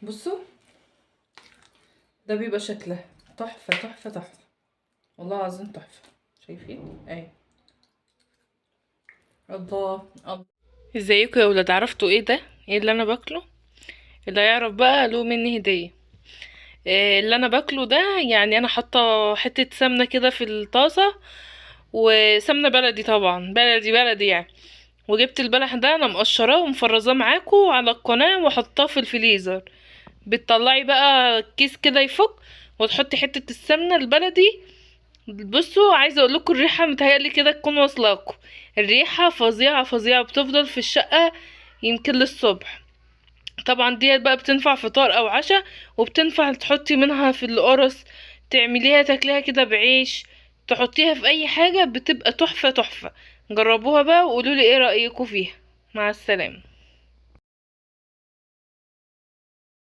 بصوا ده بيبقى شكلها تحفة تحفة تحفة، والله العظيم تحفة. شايفين اهي. الله الله. ازيكم يا ولاد؟ عرفتوا ايه ده؟ ايه اللي انا باكله؟ اللي هيعرف بقى له مني هديه. إيه اللي انا باكله ده؟ يعني انا حاطه حتة سمنه كده في الطاسه، وسمنه بلدي طبعا، بلدي بلدي يعني. وجبت البلح ده انا مقشراه ومفرزاه معاكم على القناة، وحطاه في الفريزر. بتطلعي بقى كيس كده يفك، وتحطي حتة السمنة البلدي. بصوا عايزه اقول لكم الريحة متهيألي كده تكون واصلاكم، الريحة فظيعة فظيعة، بتفضل في الشقة يمكن للصبح. طبعا ديت بقى بتنفع فطار او عشاء، وبتنفع تحطي منها في القرص، تعمليها تاكليها كده بعيش، تحطيها في اي حاجة، بتبقى تحفة تحفة. جربوها بقى وقولولي ايه رايكم فيها. مع السلامة.